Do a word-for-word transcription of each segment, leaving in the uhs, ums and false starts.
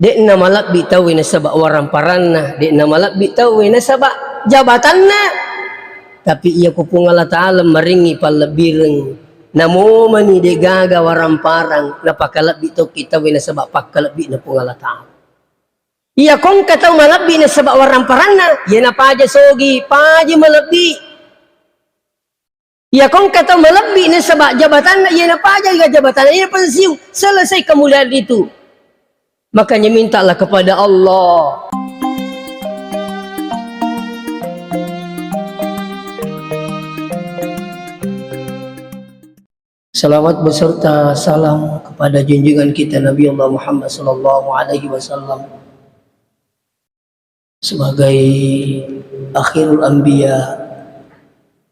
De'na malebbi tauwe nasaba waramparanna, de'na malebbi tauwe nasaba jabatanna. Tapi iya ko Puang Allah Ta'ala marengngi pallebbireng, namomani de'gaga waramparang, napakalebbi tokki tauwe nasaba pakkalebbi'na Puang Allah Ta'ala. Iya ko engka tau malebbi nasaba waramparanna, iya napaja sogi, paja malebbi. Iya ko engka tau malebbi nasaba jabatanna, iya napaja ga jabatanna, iya pensiun, selesai kemuliaan itu. Makanya mintalah kepada Allah. Salawat beserta salam kepada junjungan kita Nabi Allah Muhammad sallallahu alaihi wasallam sebagai akhirul anbiya,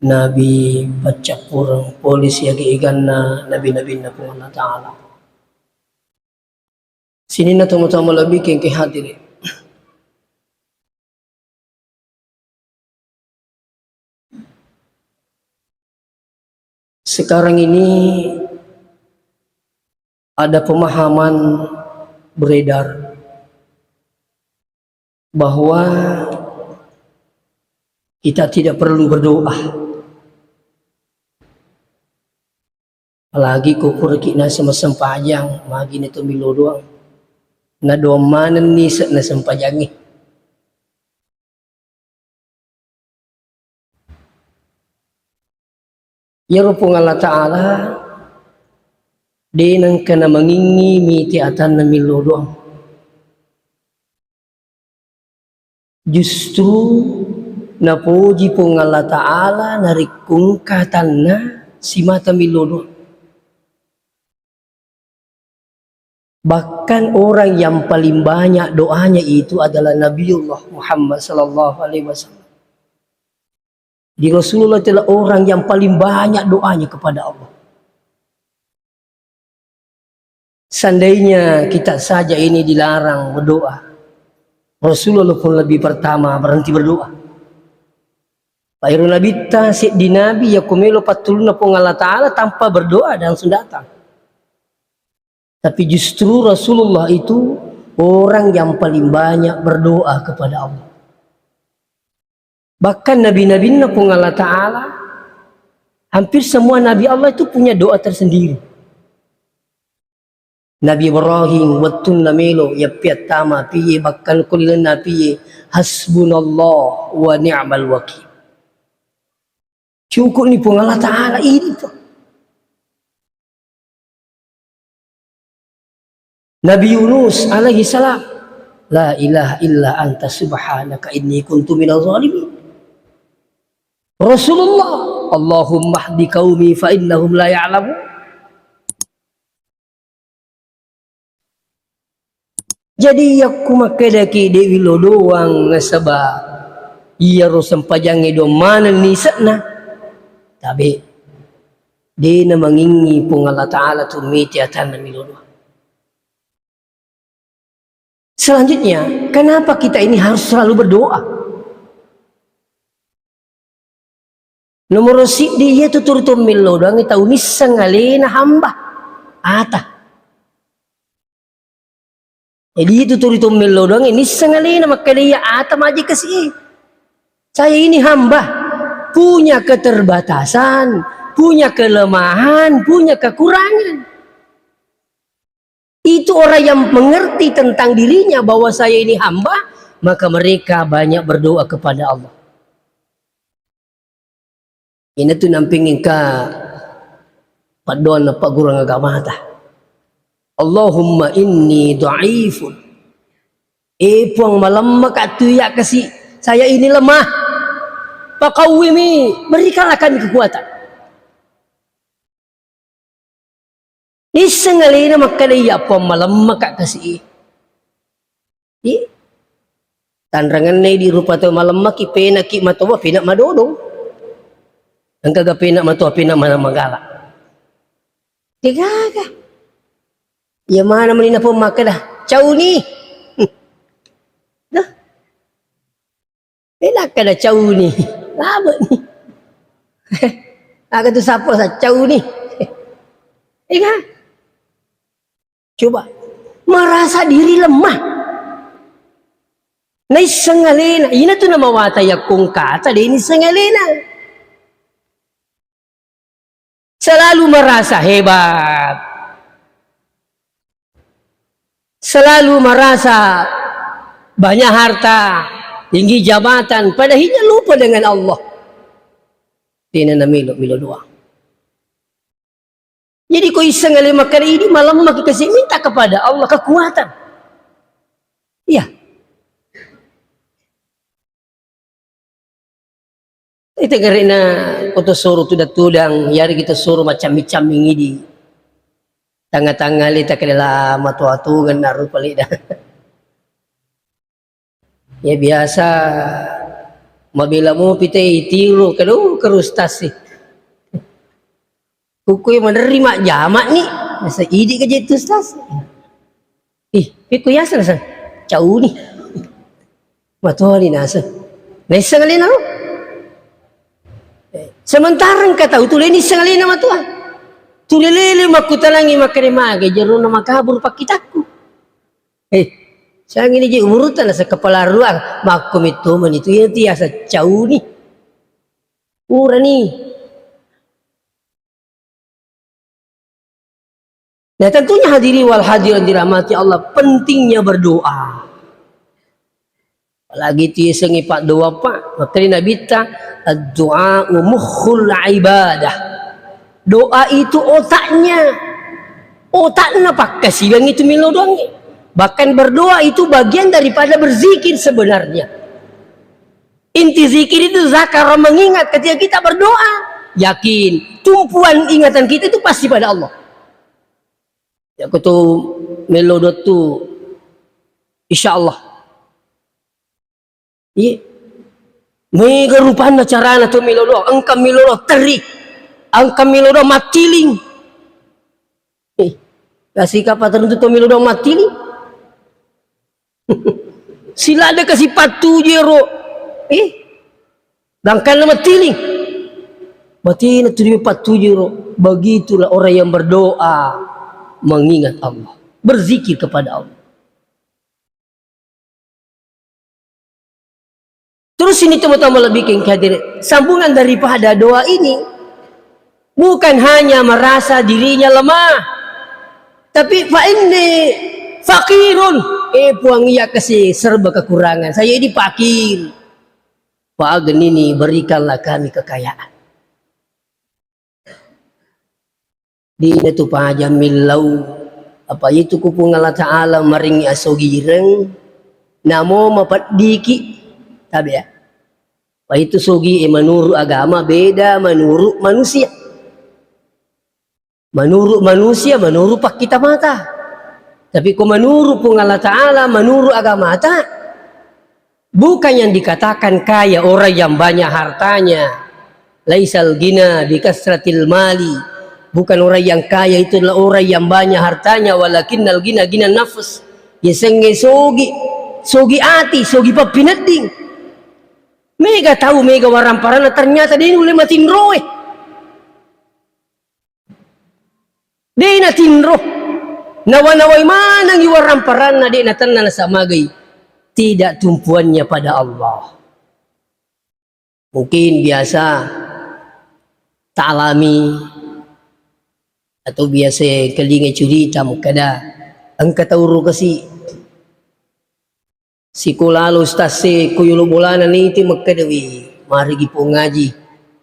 nabi paccappureng pole siaga eganna nabi-nabinna Puang Allah Ta'ala. Sininna tomatoa malebbi engkae hadiri. Sekarang ini ada pemahaman beredar bahwa kita tidak perlu berdoa. Apalagi ko puraki naseng massempajang, magi na to millau doang. Na doang manenni se-, nasempajangnge. Iyaro Puang Allah Ta'ala de nengka namangingngi mite atanna millau doang. Justru napoji Puang Allah Ta'ala narekko engka atanna simata millau doang. Bahkan orang yang paling banyak doanya itu adalah Nabiullah Muhammad sallallahu alaihi wasallam. Di Rasulullah itulah orang yang paling banyak doanya kepada Allah. Seandainya kita saja ini dilarang berdoa, Rasulullah pun lebih pertama berhenti berdoa. Pak Iru Nabitta seddi nabi yakko melo pattulunna Puang Allah Ta'ala tanpa berdoa dan langsung datang. Tapi justru Rasulullah itu orang yang paling banyak berdoa kepada Allah. Bahkan nabi-nabinna Puang Allah Ta'ala, hampir semua nabi Allah itu punya doa tersendiri. Nabi Ibrahim wettunna melo yappiattama apiye, bahkan ko lalenna apiye, "Hasbunallah wa ni'mal wakil." Cukupni Puang Allah Ta'ala, ini, Pak. Nabi Yunus alaihi salam, "La ilaha illa anta subhanaka inni kuntu minaz zalimin." Rasulullah, "Allahumma hdi qaumi fa innahum la ya'lamun." Jadi, yakku makkedaki de' millau doang nasaba iyaro sempajangnge doang manenni se'na. Tabe', de' namangingngi Puang Allah Ta'ala tu mite atanna millau doang. Selanjutnya, kenapa kita ini harus selalu berdoa? Nomoro siddi, iyatu turi to millau doangnge tau nisseng alena hamba, ata. Jadi, itu turi to millau doangnge nisseng alena makkeda iya ata maji kasi. Saya ini hamba, punya keterbatasan, punya kelemahan, punya kekurangan. Itu orang yang mengerti tentang dirinya bahwa saya ini hamba, maka mereka banyak berdoa kepada Allah. Ina tu namping engka paddoanna paggurung agamata. "Allahumma inni dhaifun." Eh, Puang, malemmeka tu iya kasi. Saya ini lemah. Faqawwini, berikanlah kami kekuatan. Nisseng alena makkeda, "Iya, Puang, malemmeka kasi." Iya. Tanrangenna idi rupa tau malemmeki, penaki matoa, pena madodong. Engkaga pena matoa, pena mana magala. Degaga. Iya mana meni na Puang makkeda, "Cauni." Dah. Pena kada cauni. Labe ni. Aga tu sapa sa cauni. Iya. Coba. Merasa diri lemah. Naisseng alena, inatu namawata yakkongkata, de' nisseng alena. Selalu merasa hebat. Selalu merasa banyak harta, tinggi jabatan, padahal lupa dengan Allah. Tena namelo, melo doang. Jadi ko isseng ale makkeda idi malemma kita sih minta kepada Allah kekuatan. Iya. Ita gere'na ko to soro tudang-tudang, yari kita soro macam-macam idi. Tanga-tanga le takela matu-atu genna rupa leda. Ya biasa mabela mopi te itiro kado karo ustaz sih. Kukue manerri majjama ni, nasa idi ke jetu ustaz. Ih, pekko yaseng nasa cauni. Matuani nasa. Naisseng alena lo. Sementara engka tau tu leni isseng alena matua. Tulelele makkutanangi makkede mage jerona makabur pakkitakku. Eh, sangini je umurutan nasa kepala ruang makko mitto mani tu iya tiasa cauni. Urani. Nah, tentunya hadirin wal hadirat dirahmati Allah, pentingnya berdoa. Apalagi itu yasengnge pak doa pak, makanya Nabi ta doa mukhul ibadah. Doa itu otaknya. Otaknya pakkasiwiang itu melo doangnge. Bahkan berdoa itu bagian daripada berzikir sebenarnya. Inti zikir itu zakar mengingat ketika kita berdoa. Yakin, tumpuan ingatan kita itu pasti pada Allah. Ya kutu melo doa tu insya Allah. Iya. Mega rupanna carana tu melo doa, engka melo doa teri, engka melo doa mattiling. Eh, kasih kapa teruntuk tu melo doa mattiling? Silada kasi pattuju ero. Eh, gangkanna mattiling. Batina tu pattuju ero. Begitulah orang yang berdoa mengingat Allah, berzikir kepada Allah. Terus ini teman-teman lebih kengkadir sambungan daripada doa ini bukan hanya merasa dirinya lemah, tapi fa inni fakirun. Eh, Puang, iya kasi serba kekurangan. Saya ini fakir. Fa aghnini, berikanlah kami kekayaan. Dina tu paja millau, apa itu ku Puang Allah Ta'ala maringi asogireng, namo mapeddiki, tabe ya. Apa itu sogi e menurut agama beda menurut manusia. Menurut manusia, menurut pakkita mata. Tapi ko menurut Puang Allah Ta'ala, menurut agama ta, bukan yang dikatakan kaya orang yang banyak hartanya. Laisal gina bikasratil mali. Bukan orang yang kaya itu adalah orang yang banyak hartanya, walakinnal gina gina nafs. Yasengnge sogi, sogi ati, sogi pappinedding. Mega tau, mega waramparanna, ternyata de nulle matinroe. De natinro. Nawa-nawai manengi waramparanna, de natenna nasamagai. Tidak tumpuannya pada Allah. Mungkin biasa ta'alami atau biasa kelinga curita makkeda engka tau ro kasi sikola lo ustaz e ko yolo bolana niti makkeda, wi, marigi pongaji.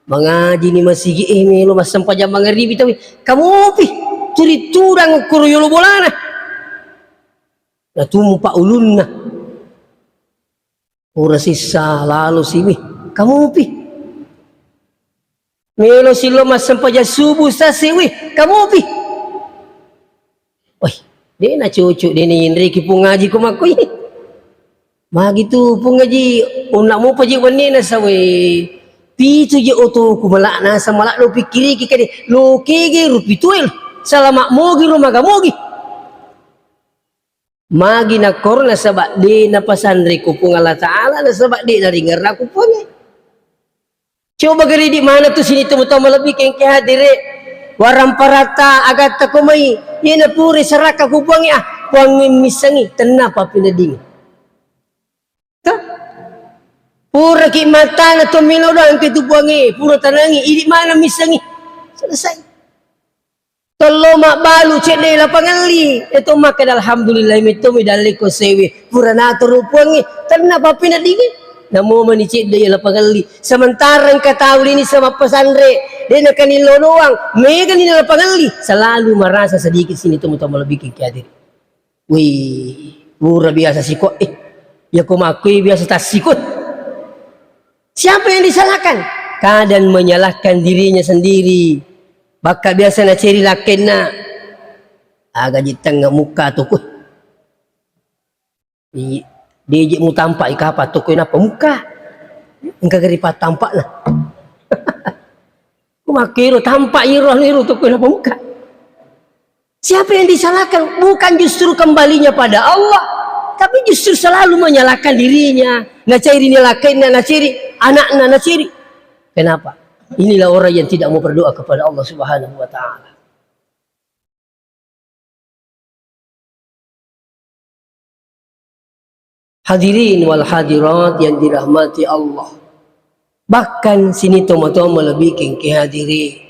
Mangaji ni masigi, eh, melo massempajang mangaribi tawi. Kamopi, turi tudang kuro yolo bolana. Natumpa ulunna. Pura sissa lalo siwi. Kamopi. Melo silo massempajang subuh sassi, wih, kamopi. Wih, de na cocok, de na inreki pongaji ko makkoi. Magi tu pongaji, onna mopa je wannena sawe. Pitu je otoku malak nasa malak lo pikkiriki kade. Lo kege ro pitu el. Salama mogi ro maga mogi. Magi nakkoro nasaba de napasanre ko Puang Allah Ta'ala, nasaba de naringerra ko Puangnge. Coba gari di mana tu sini tau-tau malebbi kengke hadire. Waramparatta agatta ko mai. Ye na pure saraka ko Puangnge, ah, Puangnge missengi, tenna papineding. Toh? Puraki mattana to melo doang ke tu puangnge, pura tanangi, idi mana missengi. Selesai. Tello mabbalu cedde lapangelli, itu makkeda alhamdulillah metto mi dalle ko sewe. Pura natoro puangnge, tenna papina dingi. Namo mani cedde lapangelli. Sementara engka tau lini sama pesanre, de nakanillo doang, mega ni lapangelli, selalu merasa sedikit sini temu-temu lebih ke hadir. Wih, pura biasa siko, eh, ya ko makkui biasa tassiko. Siapa yang disalahkan? Kadang menyalahkan dirinya sendiri. Bakka biasa naceri lakkenna. Aga jittengnga mukka toko. I, deje mutampa i kapa toko nappa mukka. Engka gari pattampakna. Ku makkiro tampa iro anu iro toko nappa mukka. Siapa yang disalahkan? Bukan justru kembalinya pada Allah, tapi justru selalu menyalahkan dirinya. Nacairi ni lakkainna, nacairi anakna, nacairi. Kenapa? Inilah orang yang tidak mau berdoa kepada Allah Subhanahu wa Ta'ala. Hadirin wal hadirat yang dirahmati Allah. Bahkan sini toma-toma lebih kengke hadirin.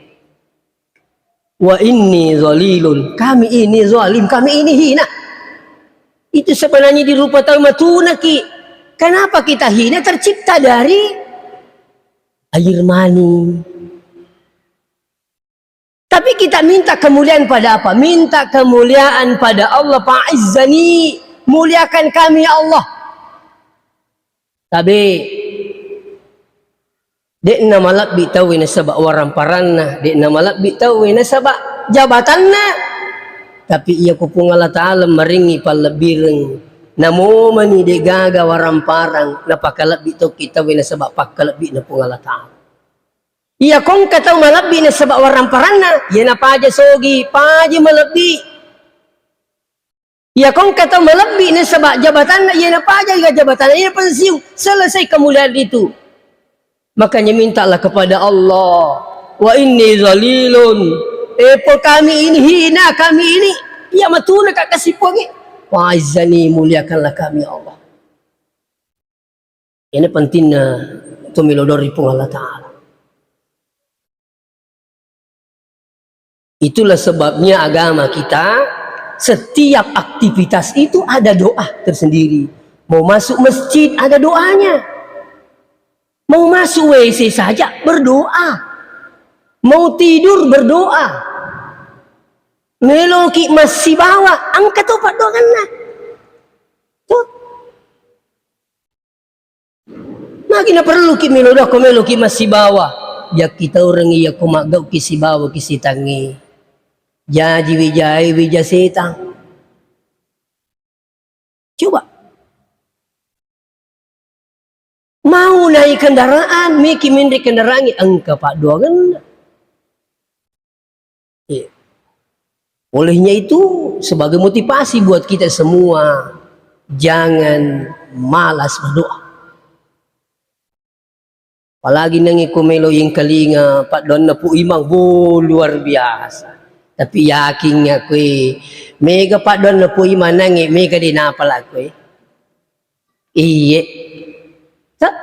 Wa inni zalilun, kami ini zalim, kami ini hina. Itu sebenarnya di rupa tau matunaki. Kenapa kita hina? Tercipta dari air mani. Tapi kita minta kemuliaan pada apa? Minta kemuliaan pada Allah. Fa'izzani, muliakan kami ya Allah. Tabe, de'na malebbi tauwe nasaba waramparanna, de'na malebbi tauwe nasaba jabatanna. Tapi iya ko Puang Allah Ta'ala maringi pallebbireng, namomani de'gaga waramparang, napakalebbi tokki tauwe nasaba pakkalebbi'na Puang Allah Ta'ala. Iya ko engka tau malebbi nasaba waramparanna, iya napaja sogi, paja malebbi. Iya ko engka tau malebbi nasaba jabatanna, iya napaja ga jabatanna, iya pensiun, selesai kemuliaan itu. Makanya mintalah kepada Allah. Wa inni zalilun. Eh, po kami ini hina, kami ini. Iya matuna ka kasi Puangnge. Wa izzani, muliakanlah kami ya Allah. Ini pentingnya tu melo doa ri Puang Allah Ta'ala. Itulah sebabnya agama kita, setiap aktivitas itu ada doa tersendiri. Mau masuk masjid ada doanya. Mau masuk W C saja berdoa. Mau tidur berdoa. Meloki massibawa, engka to paddoangenna. Tuh. Magi naperluki melo doa ko meloki massibawa? Jakkitaurengngi iya ko maggauki sibawaki setangnge. Jaji wijae wija setang. Coba. Mau naik kendaraan, meki menre kendaraangnge engka paddoangenna. Iya. Olehnya itu, sebagai motivasi buat kita semua, jangan malas berdoa. Apalagi nangnge ko melo yengkalinga paddoanna Pu Imang, bo, luar biasa. Tapi yakin aku, eh, mega paddoanna Pu Imang nangnge, mega de napala aku, eh. Iye. Ta-,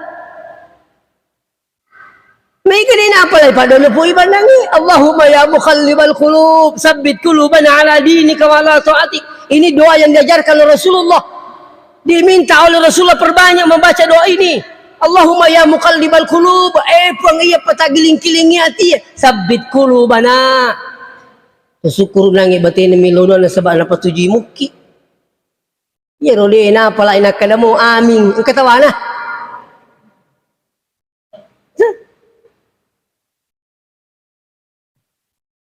Mega de napalai paddoanna Pu Imang nangnge, Allahumma ya muqallibal qulub, sabbit qulubana ala dinika wa ala taatik. Ini doa yang diajarkan oleh Rasulullah. Diminta oleh Rasulullah perbanyak membaca doa ini. Allahumma ya muqallibal qulub, eh Puang iya pataggiling-kilingi ati, sabbit qulubana. Syukur nangnge batena melo doa nasaba napatujui mukki. Iyaro de napalai nakkadamo amin, engka tawana.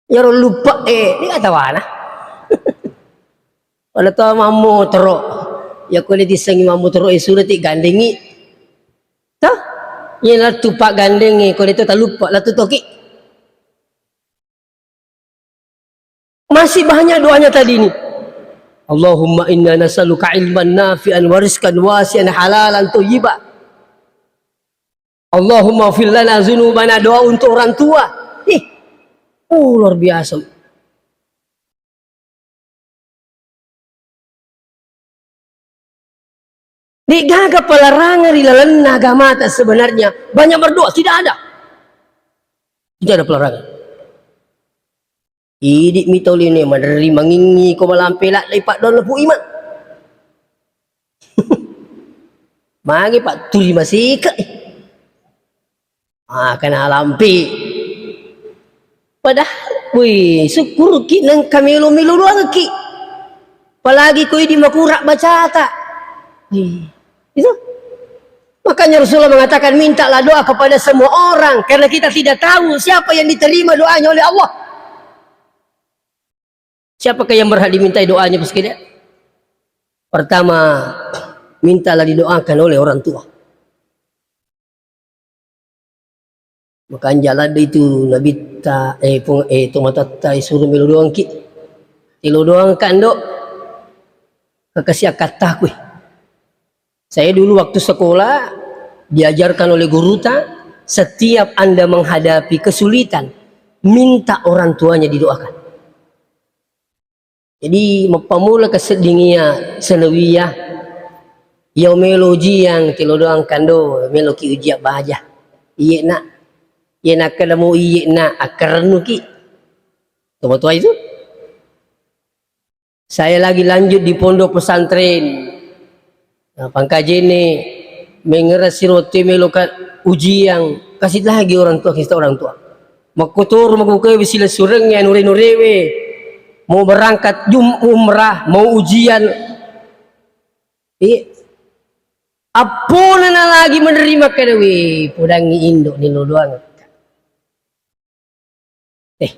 Iyaro luppe e, de tawana. Pada to mammotoro. Yakko de tissengi mammotoro e, surati gandengi. Toh? Iya lettu paggandengi, ko de to taluppe, lettu toki. Masih banyak doanya tadi ini. Allahumma inna nas'aluka ilman nafi'an wa rizqan wasi'an halalan thayyiba. Allahumma ighfir lana dzunubana, doa untuk orang tua. Ih. Oh, luar biasa. De'gaga pelarangan ri lalenna agamata sebenarnya. Banyak berdoa, tidak ada. Tidak ada pelarangan. Idi'mi tau lino maderri mangingngi ko malampe ladde paddoanna Pu Imang. Magi patturi masike'i. Ah, kana lampe. Padahal, wih, sukkuruki nengka melo-melo doangki. Apalagi ko idi makura bacata. Wih, itu. Makanya Rasulullah mengatakan, "Mintalah doa kepada semua orang, karena kita tidak tahu siapa yang diterima doanya oleh Allah." Siapakah yang berhak dimintai doanya, Bos Kede? Pertama, mintalah didoakan oleh orang tua. Makanja ladde itu Nabitta, eh, pung-, eh, tomatatta, eh, suruh melo doangki. Melo doangka, Ndo. Kakasi akkattaku. Saya dulu waktu sekolah diajarkan oleh guruta, setiap Anda menghadapi kesulitan, minta orang tuanya didoakan. Jadi, mappamula keseddingia sanawiyah, iya melo ujian, telo doang kando, melo ki ujian baja. Iye, Nak. Iye, Nak, kada mau iye, Nak, akkarennu ki. Tua-tua itu. Saya lagi lanjut di pondok pesantren. Nah, pangkajene, mengerasi roti meloka ujian, kasih lagi orang tua, kasih orang tua. Makkotoro makukewe silessurengnge, nure-nurewe, mau berangkat jum-, umrah, mau ujian. Iya. Appona na lagi menerima kadawe, podangi indo ni lo doang. Eh,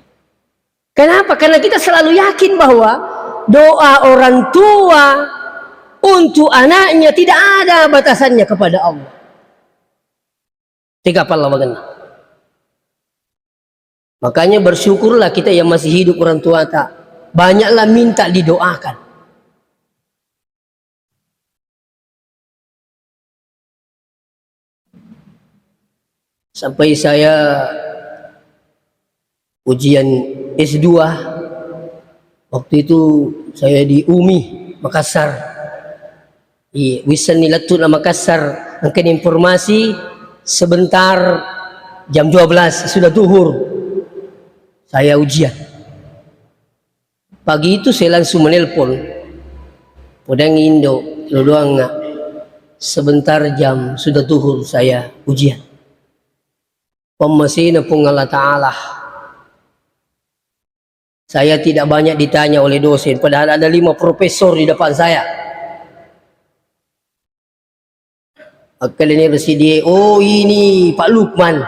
kenapa? Karena kita selalu yakin bahwa doa orang tua untuk anaknya tidak ada batasannya kepada Allah. Tega palla wagenna. Makanya bersyukurlah kita yang masih hidup orang tua ta. Banyaklah minta didoakan. Sampai saya ujian S dua, waktu itu saya di umi, Makassar. Iya, wissenni lettu na Makassar, engkani informasi sebentar jam dua belas sudah duhur. Saya ujian. Pagi itu saya langsung menelpon. Podang indo, lo doang, Nak. Sebentar jam sudah duhur saya ujian. Pemmasena Puang Allah Ta'ala. Saya tidak banyak ditanya oleh dosen, padahal ada lima profesor di depan saya. Akkalini residie, "Oh, ini Pak Lukman.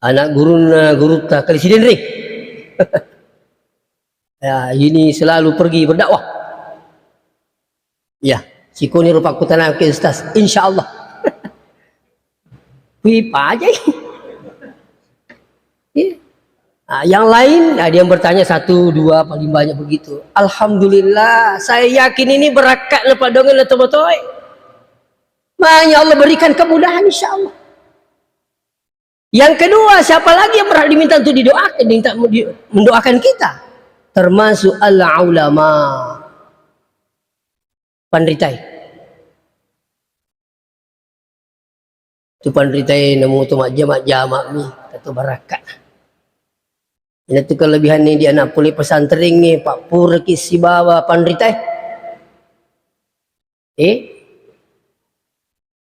Anak gurunna gurutta Kali Sidenreng." Ya, ini selalu pergi berdakwah. Ya, sikoni rupa kutanangke, Ustaz. Insya Allah. Wih, pajai. Iya. Ah, yang lain, ada yang bertanya satu, dua, paling banyak begitu. Alhamdulillah, saya yakin ini berakatna padongen atau botoi. Makanya Allah berikan kemudahan, insya Allah. Yang kedua, siapa lagi yang berhak diminta untuk didoakan, minta di-, mendoakan kita? Termasuk al-ulama. Panritae. Tu panritae namu tu majjama-jama'mi, katu barakka. Ina tu kelebihan ni di anak pole pesantrengnge, Pak, puraki sibawa panritae. Eh?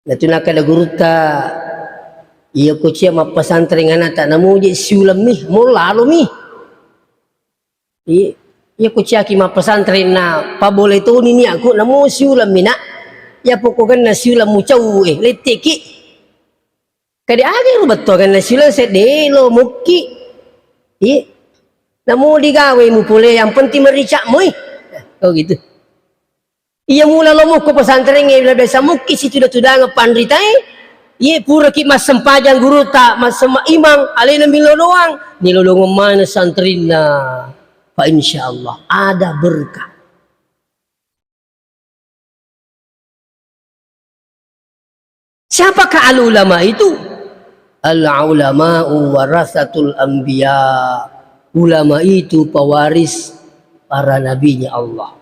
Natu nakkeda gurutta, iya ko cia mappesantreng anata, namuji siulemmi, mo lalomi. Iya, iya ko ciaki mappesantreng na pabole toni niaku, namo siulemmi, Nak. Iya pokokna siuleng mucau, eh, letteki. Kade aga ro bettuanna siuleng sedde lo mukki. Iya. Namo digawe mu pole, yang penting merica moi. Oh gitu. Iya mula lomo ko pesantrengnge, biasa mukki situda-tudangeng panritae, iye puraki massempajang gurutta, massema imang, alena milo doang, nilolongeng maneng santrinna. Fa insyaallah ada berkah. Siapakah al-ulama itu? Al-ulama'u warasatul anbiya. Ulama itu pewaris para nabinya Allah.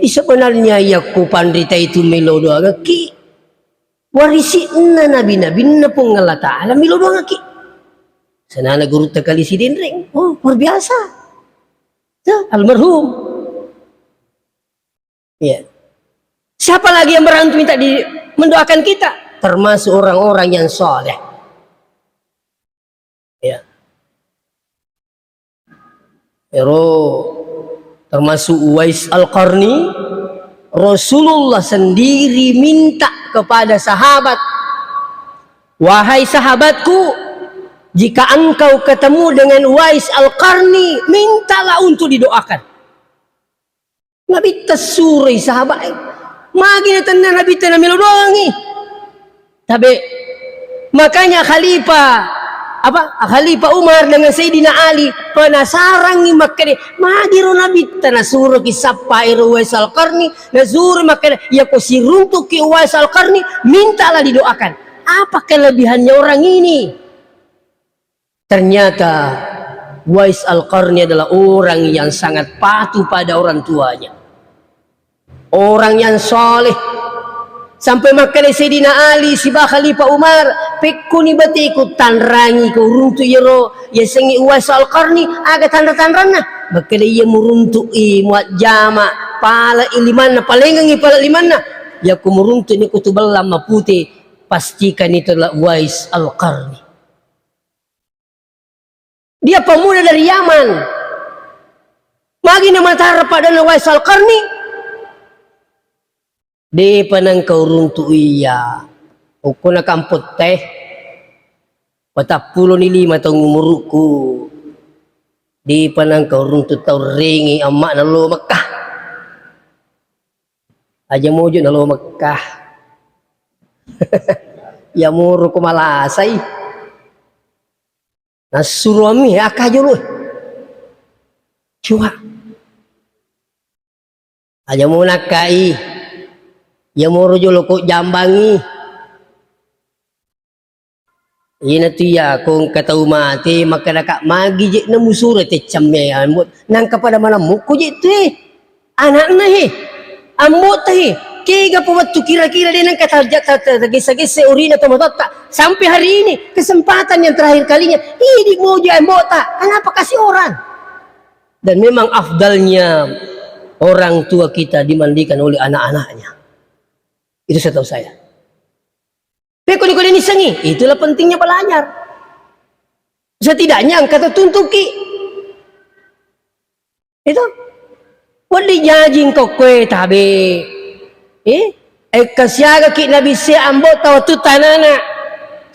Di sebenarnya iya ku panrita itu melo doangekki, warisi'na nabi-nabinna Puang Allah Ta'ala melo doangekki. Senana gurutta kali Sidenreng. Oh, luar biasa. Tuh, almarhum. Ya. Siapa lagi yang berhak minta di, mendoakan kita? Termasuk orang-orang yang soleh. Ya. Ero termasuk Uwais Al-Qarni, Rasulullah sendiri minta kepada sahabat, "Wahai sahabatku, jika engkau ketemu dengan Uwais Al-Qarni, mintalah untuk didoakan." Nabitta suroi sahabat e. Magi natenna Nabitta namelo doangi. Tabe, makanya Khalifah, apa, Khalifah Umar dengan Sayyidina Ali penasarangi makkeda, magiro Nabitta nasuroki sappa ero Uwais Al-Qarni, nasuro makkeda, "Iya ko siruntukki Uwais Al-Qarni, mintalah didoakan." Apa kelebihannya orang ini? Ternyata Uwais Al-Qarni adalah orang yang sangat patuh pada orang tuanya. Orang yang soleh. Sampai makkeda Sayyidina Ali siba Khalifah Umar, "Pekkuni bateku tanrangi ko uruntu iyaro yasengnge Uwais Al-Qarni, aga tanra-tanranna?" Makkeda, "Iya muruntu i muajjama, pala i limanna, palengengi pala limanna. Yakko muruntu ni kutu bellang mapute, pastikan itu adalah Uwais Al-Qarni." Dia pemuda dari Yaman. Magi na matara padanna Uwais Al-Qarni? Depa nengka uruntu iya. Ukkuna kamputta e, patappulo ni lima taung umuruku. Depa nengka uruntu tau rengi amma'na lo Mekkah. Aja mojo nalo Mekkah. Iya moro ko malasai. Nassuroammi akka jolo. Coba. Aja mo nakkai. Iya moro jolo ko jambangi. Iyanatu iya ko engka tau mate, makkedaka magi je na musura teccammeang, nangka pada maneng mukko je tu e. Anakna he, ambo'ta he, kega pa wettu kira-kira de nengka ta-, ta-, ta-, tagessa-gessa urina tomatoatta. Sampai hari ini, kesempatan yang terakhir kalinya, idi moja ambo'ta, kenapa kasih orang? Dan memang afdalnya orang tua kita dimandikan oleh anak-anaknya. Itu setahu saya. Pekko ni kode nisengi, itulah pentingnya belajar. Setidaknya engka tetuntuki. Itu. Wedding jaji engka koe tabe. Eh? Ekka siaga ki nabi se ambo tau tu tanana.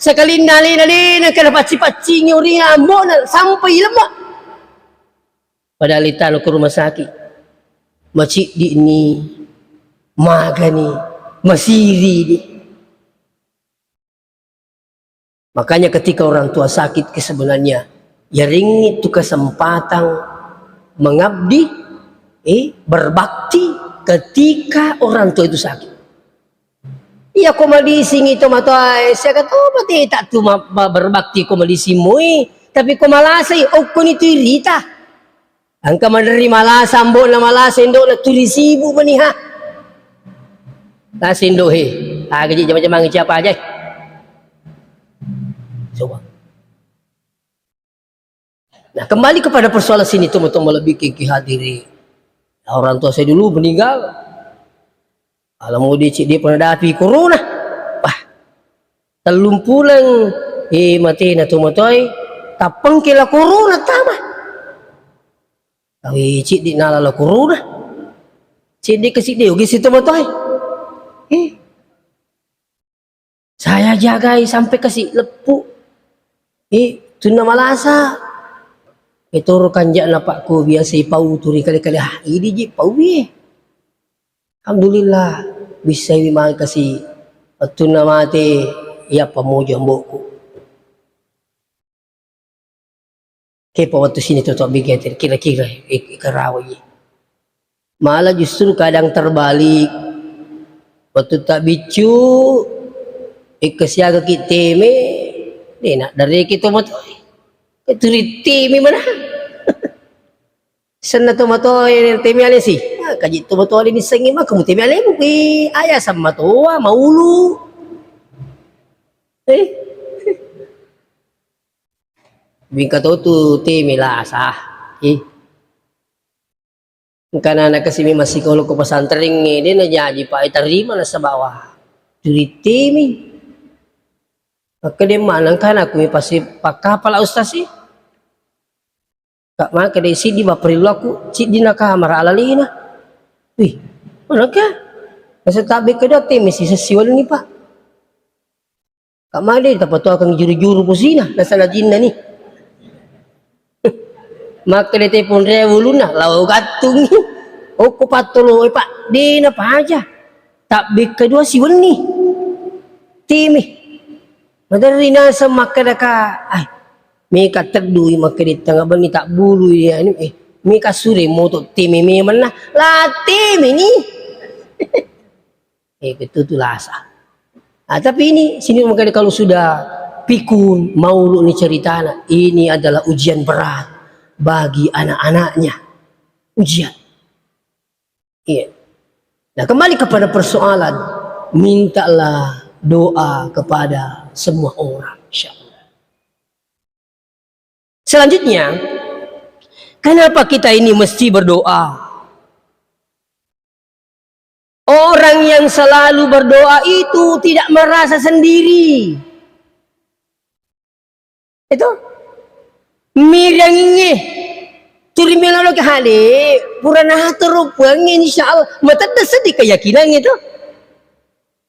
Sekalinna alena lena kena pacci-paccingi urina ambona sampai lemak. Padahal itano ke rumah sakit. Maciddi ni, magani, masiri ni. Makanya ketika orang tua sakit ke sebenarnya, yaringngi tu kesempatan mengabdi, eh, berbakti ketika orang tua itu sakit. Iya ko malisingi tomatoae, siaga to mate tak tu ma-, ma-, berbakti ko malising moi, tapi ko malasai, okkoni tu irita. Engka maderri malasa, ambo'na malasa, indo'na tuli sibuk mani, ha. Lasa indo' he. Aga je jama-jamang siapa aja. Coba. Nah, kembali kepada persoalan sini, teman-teman, lebih ki hadiri. Orang tua saya dulu meninggal. Alamudi ceddi pernah dapi corona. Wah, tellumpuleng, eh, matena tomatoae, tappengke la corona tama. Awi ceddi nala la corona. Ceddi kasi deo gisi tomatoae. Eh. Saya jagai sampai kasi leppu. Eh, tunna malasa. Eh, toro kanja'na pakku biasa ipau turi kali-kali. Ah, idi ji pau, eh. Alhamdulillah, bissai mangkasi wettunna mate, iya pamojo ambo'ku. Kepa wettu sini to, to bigete, kira-kira, eh, karawa iya. Malah justru kadang terbalik. Wettu tabbiccu, ikka siaga ki teme, dena dareki to matoe. Keturi teme mana? Senna to matoe, teme alesi. Kaji tu betul ini sengi mah kamu temi alemu, eh, ayah sama toa maulu. Eh. Bingka to tu temi lasa. Eh. Engkana anak kasi memang sikolo ko pesantren, eh, de' najaji, Pak, eh, tarima nasaba wa. Turi temi. Makkeda, "Mana engkana aku mi pasi pakkapala ustaz, eh?" Ka' makkeda, "Siddi bapparillu aku, siddi na kamara alalina." Wih, mana ka? Nasa tabbe kedua temi sisa siwenni, Pak. Ka' made tapatuakeng juru-juru posina, nasala jinna ni. Makkeda te ponre ulunna, lao gattung. Okko pattolo, eh, Pak, de' napaja. Tabbe kedua siwenni. Temi. Maderri naseng makkeda ka, ai, meka teddui makkeda tengnga benni tabbului, anu, eh, meka sure moto temi memenna. La temi ni. Eh, betul tu lasa. Ah, tapi ini sini makanya kalau sudah pikun, maulu ni ceritana, ini adalah ujian berat bagi anak-anaknya. Ujian. Iya. Nah, kembali kepada persoalan, mintalah doa kepada semua orang, insya Allah. Selanjutnya, kenapa kita ini mesti berdoa? Orang yang selalu berdoa itu tidak merasa sendiri. Itu miriangingnge. Turi meloloki hade, pura nahatoro Puangnge, insya Allah. Matedde seddi keyakinan itu.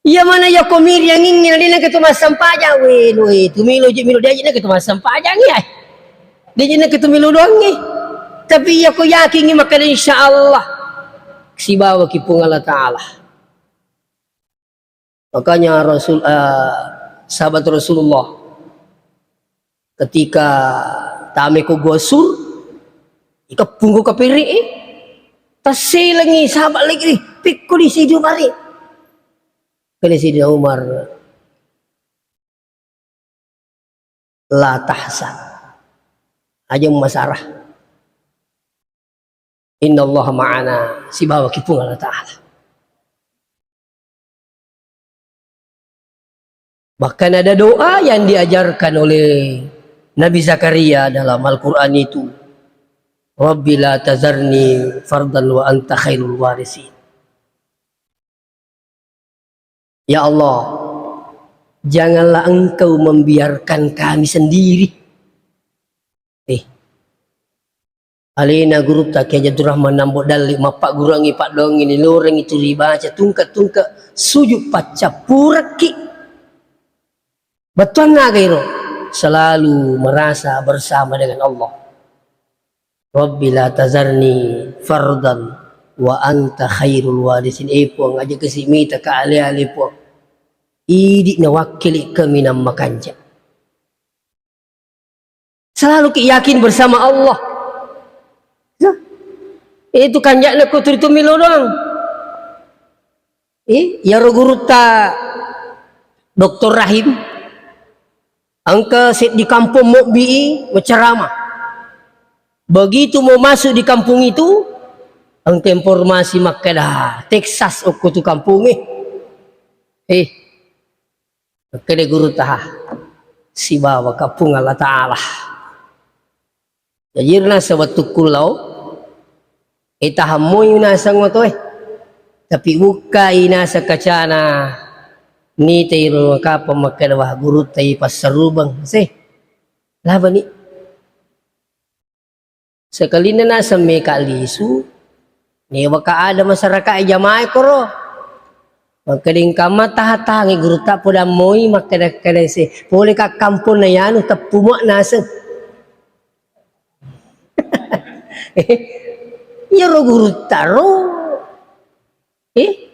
Iya mana yako miriangingnge, na de' naketu massempajang, we, lo, eh, tu milo je, milo diaji naketu massempajang, ya. Diaji naketu milo doangnge. Tapi yako yakingnge makkeda insya Allah sibawaki Puang Allah Ta'ala. Makanya Rasul, eh, sahabat Rasulullah ketika tame ko Gua Sur, ikeppung ko kapere, eh, tasselengi sahabat lagi, pikku di situ mari. Kene Sidina Umar, "La tahzan." Aja masarah. "Innallaha ma'ana," sibawaki Puang Allah Ta'ala. Bahkan ada doa yang diajarkan oleh Nabi Zakaria dalam Al-Quran itu, "Rabbi la tazarni fardan wa anta khairul warisin." "Ya Allah, janganlah Engkau membiarkan kami sendiri." Eh, alena gurutta Kiai Abdurrahman Nambo Dalli mappagguruangngi paddoangngi, nilorengngi tu ribaca tungke-tungke sujud paccappurekki. Bettuanna aga iro? Selalu merasa bersama dengan Allah. "Rabbi la tazarni fardan wa anta khairul warisin." Eh, Puang, aja kasi mita ka ale-ale, Puang. Idi nawakkili kaminang makanja. Selalu ki yakin bersama Allah. Ya. Itu kanja'na ko turi tu milo doang. Eh, iyaro gurutta Doktor Rahim, engka seddi kampong mobbi'i maceramah. Begitu mau masuk di kampung itu, engka informasi makkeda, Texas okko tu kampungnge. Eh, makkeda gurutta, ha, sibawa ka Puang Allah Ta'ala. Jaji naseng wettukku lao, eh, tahammoi naseng oto, eh. Tapi bukkai naseng kacana, nitai ro kapang makkeda, wah, gurutta i passarubeng, se. Labani. Sekalinna naseng meka lisu, newaka ada masyarakat e jamaah koro. Makkeda engka mataha-tahangi gurutta poda moi makkeda-keda se, pole ka kampong na yanu teppu mua naseng. Iyaro gurutta ro. Eh,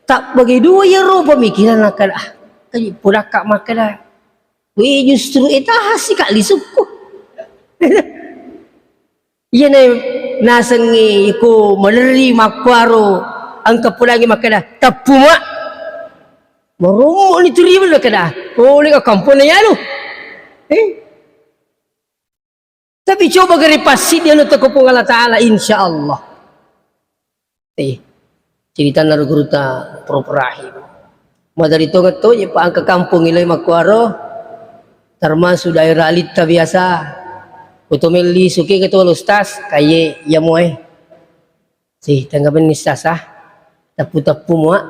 tabbagi dua iyaro pemikiran nakkeda, ah, kaji podakka makkeda, we justru e tahasi ka lisukku. Iyana nasengnge ko malerri makkuaro engka podangngi makkeda, teppu mua. Marommo ni turiweng makkeda, pole ka kamponna yanu. Eh? Tapi coba gare passiddi anu teko Puang Allah Ta'ala, insya Allah. Eh, ceritanna ro gurutta Prof Rahim. Madari tongeng to je pa engka kampung ilai makkuaro, termasuk daerah Alitta biasa. Kuto melli suke ketua ustaz, kaye iya moe. Si, tengga benni ustaz ah. Teppu-teppu mua.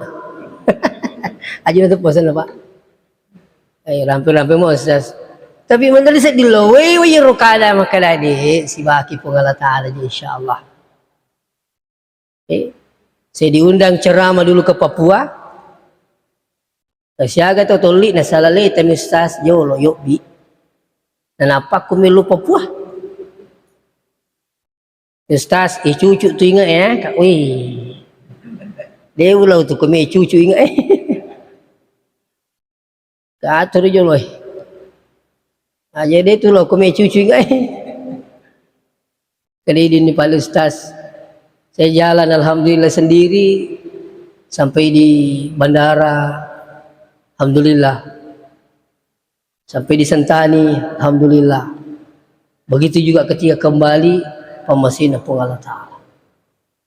Aja untuk bosan Pak. Eh, rampe-rampe mua ustaz. Tapi menteri sedih lo, wei wei ro kada makkada de, sibaki Puang Allah Taala je insyaallah. Eh, saya diundang ceramah dulu ke Papua. Siaga to tolli na salaleta mi ustaz jolo yobbi. Nanappa ku melu Papua. Ustaz, icucu tu inge ya, Kak. Wih. Dewa lau tu kome icucu inge eh. Katur jolo eh. Aja de tu lau kome icucu inge eh. Kedidin ni Pak Ustaz. Saya jalan alhamdulillah sendiri sampai di bandara. Alhamdulillah. Sampai di Sentani, alhamdulillah. Begitu juga ketika kembali, pammasena Puang Allah Taala.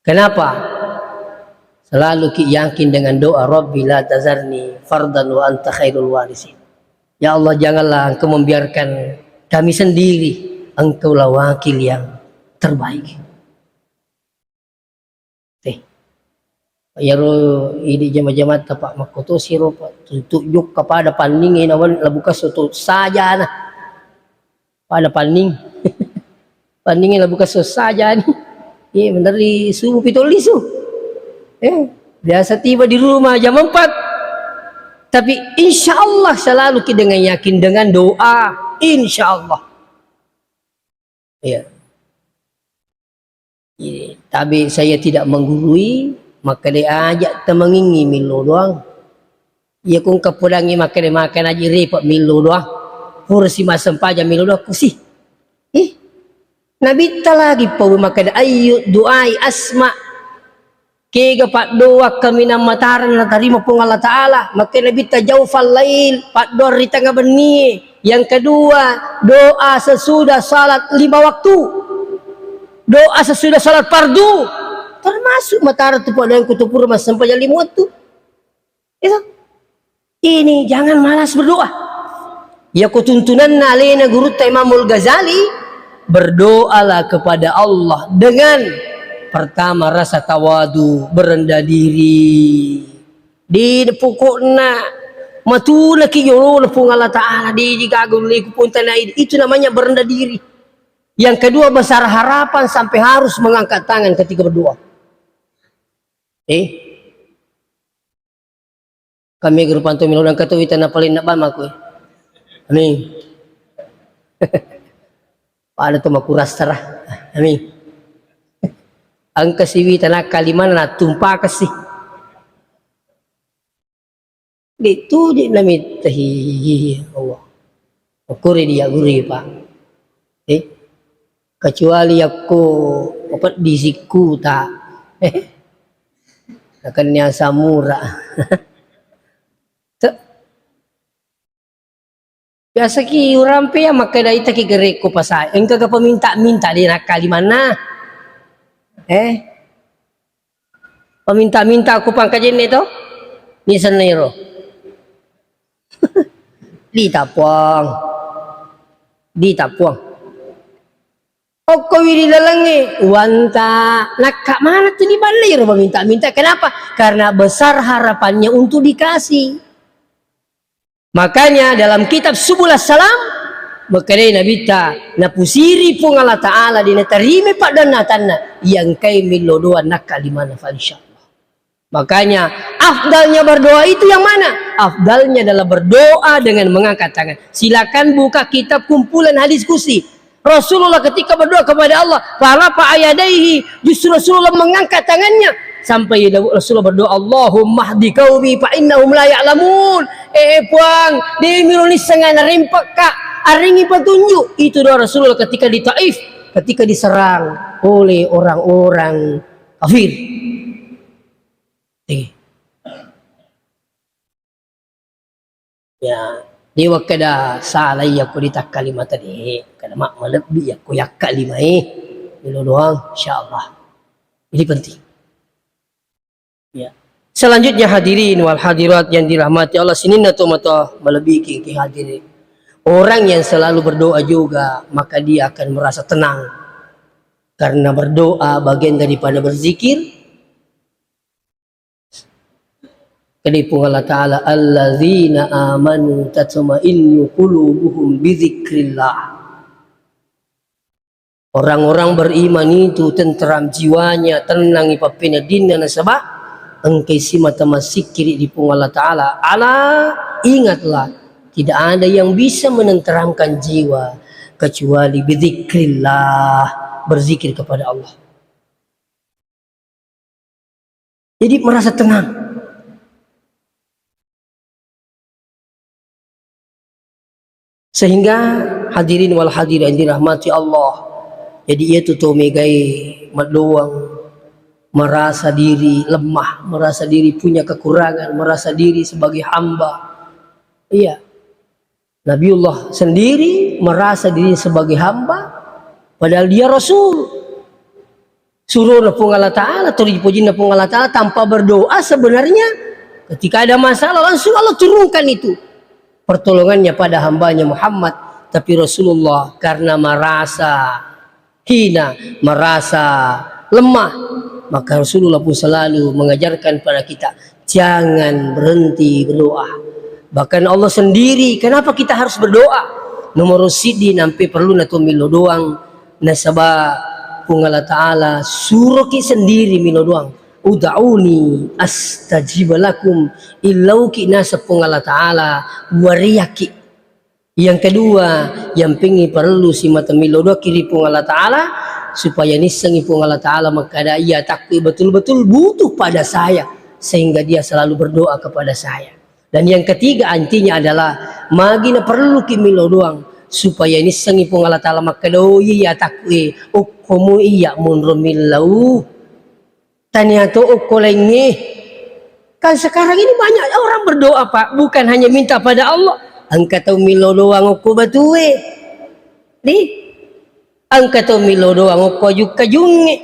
Kenapa? Selalu ki yakin dengan doa, "Rabbi la tazarni fardan wa anta khairul warisin." Ya Allah, janganlah Engkau membiarkan kami sendiri, Engkaulah wakil yang terbaik. Eh. Iyaro idi jama-jamatta, Pak, makkotosi ro, Pak. Tuntu jokka pada panningnge nawan labuka soto sajana. Pada panning. Panningnge labuka soto sajani. Iya, bener di subuh pitolisu. Eh, biasa tiba di rumah jam empat. Tapi insya Allah selalu ki dengan yakin, dengan doa. Insya Allah. Iya. Iya, tabe saya tidak menggurui, makkeda aja temengingi millo doang. Iya, ku engka podangi makkeda makan aja repot millo doang. Pura si massempajang millo doang, kusi. Ih, Nabitta lagi pau makkeda, "Ayyu du'ai asma." Kega paddoa kaminang matareng natarima Puang Allah Ta'ala, makkeda Nabitta jaufal lail, paddoa ri tengnga bennie. Yang kedua, doa sesudah salat lima waktu. Doa sesudah salat fardu. Termasuk matareng tu paddoa yang kutupur massempajang lima waktu. Itu. Ini jangan malas berdoa. Yako tuntunanna alena gurutta Imamul Ghazali, berdoalah kepada Allah dengan pertama rasa tawadu, berendah diri. Di pokokna matuna ki yolona Puang Allah Ta'ala, di gaga ulleku Puang Tanah ini. Itu namanya berendah diri. Yang kedua, besar harapan sampai harus mengangkat tangan ketika berdoa. Eh, Kami guru panto milo nangka tu wita na paling nabama ku. Amin. Pada tu makurastara. Amin. Engka siwita na kalimana na tumpakasi. Di tu di namitta hi Allah. Okuri dia guru, Pak. Eh, kecuali yakko mapeddi sikkuta. Nakenni asam urat. Te-, biasa ki urampe ya makkeda ita ki gerekko pasai. Engka ga peminta-minta di nakkalimanna. Eh, Paminta-minta ku pangkajenne to, nisenna iro. Ditapuang. Ditapuang. Okko wi ri lalengnge, wanta, nakka mana tu diballe iro paminta-minta. Kenapa? Karena besar harapannya untuk dikasih. Makanya dalam kitab Subul Salam, makkedai Nabitta, napusiri Puang Allah Ta'ala, di natarimai paddoanna atanna, iya engkai millo doang nakkalimana, fa insya Allah. Makanya, afdalnya berdoa itu yang mana? Afdalnya adalah berdoa dengan mengangkat tangan. Silakan buka kitab kumpulan hadis kusi. Rasulullah ketika berdoa kepada Allah, farafa'a yadaihi, justru Rasulullah mengangkat tangannya. Sampai Rasulullah berdoa, "Allahumma hdi qaumi fa innahum la ya'lamun." Eh, Puang, de miro nisseng narempekka, aringi petunjuk. Itu doa Rasulullah ketika di Taif, ketika diserang oleh orang-orang kafir. Eh. Ya, de wakkeda salai yakko ditakkalimata de, kada ma-, malebbi yakko yakkalimae. Melo doang, insyaallah. Ini penting. Ya. Selanjutnya, hadirin wal hadirat yang dirahmati Allah, sininna tomatoa malebbi ki hadirin. Orang yang selalu berdoa juga, maka dia akan merasa tenang. Karena berdoa bagian daripada berzikir. Kedai Puang Allah Ta'ala, "Alladzina amanu tatma'innu qulubuhum bidzikrillah." Orang-orang beriman itu tenteram jiwanya, tenang ipappeneddinna, nasaba engkai simata massikkiri di Puang Allah Ta'ala. Ala, ingatlah, tidak ada yang bisa menenteramkan jiwa kecuali bidzikrillah, berzikir kepada Allah. Jadi merasa tenang. Sehingga, hadirin wal hadirat yang dirahmati Allah, jadi iyatu to megai maddoang, merasa diri lemah, merasa diri punya kekurangan, merasa diri sebagai hamba. Iya. Nabiullah sendiri merasa diri sebagai hamba, padahal dia rasul. Surona Puang Allah Ta'ala, atau dipujinna Puang Allah Ta'ala tanpa berdoa, sebenarnya ketika ada masalah langsung Allah turunkan itu pertolongannya pada hambanya Muhammad. Tapi Rasulullah karena merasa hina, merasa lemah, maka Rasulullah pun selalu mengajarkan pada kita, jangan berhenti berdoa. Bahkan Allah sendiri, kenapa kita harus berdoa? Nomor siddi nampe perlu nato millo doang, nasaba Puang Allah Ta'ala suroki sendiri millo doang. "Ud'uni astajib lakum." Illauki naseng Puang Allah Ta'ala, wariaki. Yang kedua, yang pengi parellu simata millo doaki ri Puang Allah Ta'ala, supaya nissengi Puang Allah Ta'ala makkada, iya takku betul-betul butuh pada saya, sehingga dia selalu berdoa kepada saya. Dan yang ketiga, intinya adalah, magi na parelluki millo doang, supaya nissengi Puang Allah Ta'ala makkada, oh iya, iya takku e, okko mo iya monro millau. Tania to okko laingnge. Kan sekarang ini banyak orang berdoa, Pak, bukan hanya minta pada Allah. Engka tau millo doang okko batue. Di? Engka tau millo doang okko aju-, kajungnge.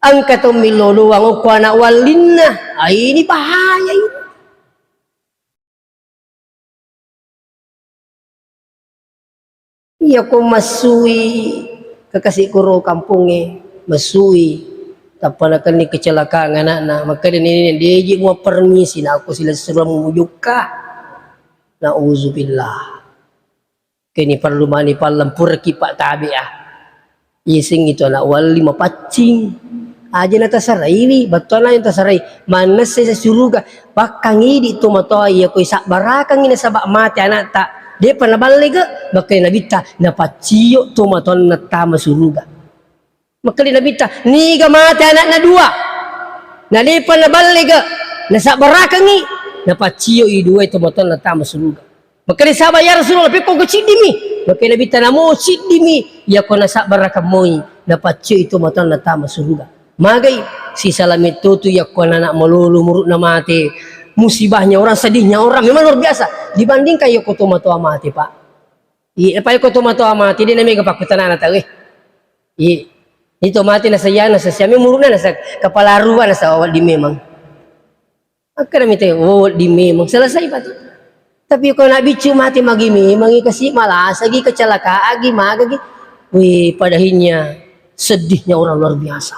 Engka tau millo doang okko anak wallinna. Ah, ini bahaya ini. Iyako massui kakasi koro kampongnge, massui, tappa nakenni kecelakaan anakna, makkeda nenekna, "Deji mua permisi, na aku sila suruh mujukka." Nauzubillah. Keni parlu mani pallampuraki, Pak, tabe, ah. Iyasengngi tu anak walli mapaccing. Aja natasaraiwi, bettuanna yang tasarai. Mannessai sa suruga. Pakkang idi tomatoa iya koi sabbarakangngi nasaba mate anakta. Depa naballega, bakkai nabitta, napaccio tomatoanna tama suruga. Makkeda nabitta, niga mate anakna dua. Na depa naballega, nasabbarakangngi, napaccio i dua tomatoanna tama suruga. Makkeda sahabat, "Ya Rasulullah, pekko ko ciddimi?" Makkeda Nabitta, "Namo ciddimi, yako nasabbarakang moi, napaccioi tomatoanna tama suruga." Magai, sisala mettotu yakko anak malolo umuru'na mate, musibahnya orang, sedihnya orang memang luar biasa dibandingkan yako tomatoa mate, Pak. Iya, Pak, yako tomatoa mate, de namega pakkutanana tau, eh. Iya. Itu mate nasayana sesiami umuru'na nasa kepala rua nasa wedding memang. Akkeda mite, "Oh, wedding memang." Selesai, Pak, tu. Tapi kalau nak biccu mati magi memang, kasi malasa gi, kecelakaan gi, maga gi. Wih, pada akhirnya sedihnya orang luar biasa.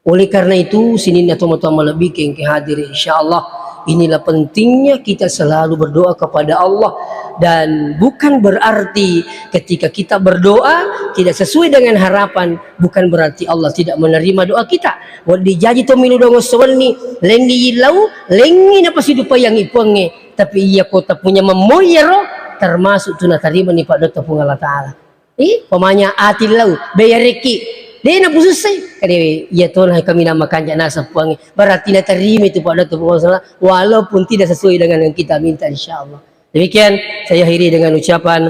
Oleh karena itu, sininna tomatoa malebbi engke hadir, insya Allah, inilah pentingnya kita selalu berdoa kepada Allah. Dan bukan berarti ketika kita berdoa tidak sesuai dengan harapan, bukan berarti Allah tidak menerima doa kita. Wedding jaji to milu doang esso wenni, lenni yillau, lenni napasidupaiyangngi Puangnge. Tapi iya ko tapunya memmoy iyaro, termasuk tu natarimani paddotta Puang Allah Ta'ala. Ih, pamanya atillau, bayarekki. De napusussai. Kade iya tona kami nama kanja naseng Puangnge. Berarti natarima itu paddotta Puang Allah Ta'ala, walaupun tidak sesuai dengan yang kita minta, insya Allah. Demikian, saya akhiri dengan ucapan,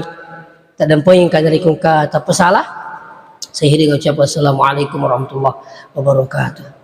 taddampengeng ka narekko engka tappa salah. Saya akhiri dengan ucapan, assalamualaikum warahmatullahi wabarakatuh.